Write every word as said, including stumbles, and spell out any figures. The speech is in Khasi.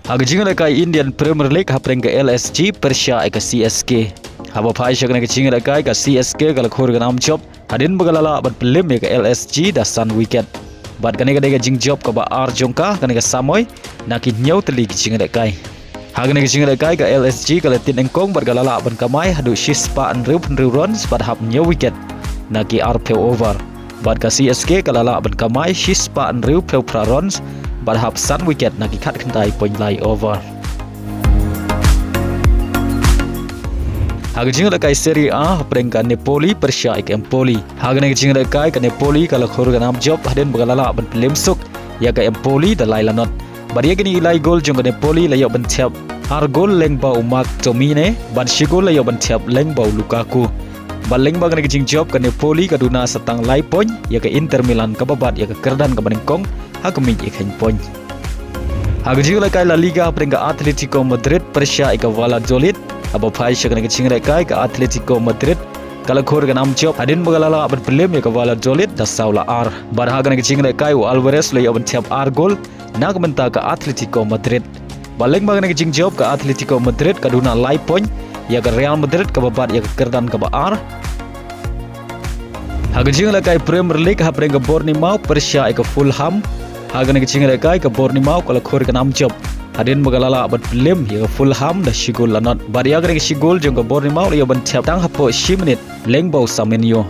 Ha ka jingïalehkai Indian Premier League hapdeng ka L S G pyrshah ïa ka C S K. Haba phai sha kane ka jingïalehkai ka C S K ka la khur ka nam jop hadien ba ka la lah ban pynlem ïa ka L S G da san wicket. Bad kane ka dei ka jingjop kaba ar jong ka ha kane ka samoi na ki hynñiew tylli ki jingïalehkai. Ha kane ka jingïalehkai ka L S G ka la tied nyngkong bad ka la lah ban kamai haduh shispah hynriewphew hynriew runs bad hap hynñiew wicket na ki arphew over. Bad ka C S K ka la lah ban kamai shispah hynriewphew phra runs bad hap san wicket na ki khatkhyndai point lai over. Ha ka jingïalehkai Serie A hapdeng ka Napoli pyrshah ïa ka Empoli. Ha kane ka jingïalehkai ka Napoli ka la khur ka nam jop hadien ba ka la lah ban pynlem suk ïa ka Empoli da lai la not. Bad ïa kine ki lai gol jong ka Napoli la ïoh ban thep ar gol lyngba u McTominay, bad shi gol la ïoh ban thep lyngba u Lukaku. Bad lyngba kane ka jingjop ka Napoli ka duna sa tang lai point ïa ka Inter Milan kaba bat ïa ka kyrdan kaba nyngkong ha ka miej ïakhun point. Ha ka jingïalehkai La Liga hapdeng ka Atletico Madrid pyrshah ïa ka Valladolid. Haba phai sha kane ka jingïalehkai ka Atletico Madrid ka la khur ka nam jop hadien ba ka la lah ban pynlem ïa ka Valladolid da saw la ar. Bad ha kane ka jingïalehkai u Alvarez u la ïoh ban thep ar gol na ka bynta ka Atletico Madrid. Bad lyngba kane ka jingjop ka Atletico Madrid ka duna lai point ïa ka Real Madrid kaba bat ïa ka kyrdan kaba ar. Ha ka jingïalehkai Premier League hapdeng ka Bournemouth pyrshah ïa ka Fulham. Ha kane ka jingïalehkai ka Bournemouth ka la khur ka nam jop hadien ba ka la lah ban pynlem ïa ka Fulham da shi gol la not. Bad ïa kane ka shi gol jong ka Bournemouth la ïoh ban thep tang hapoh shi minit lyngba u Semenyo.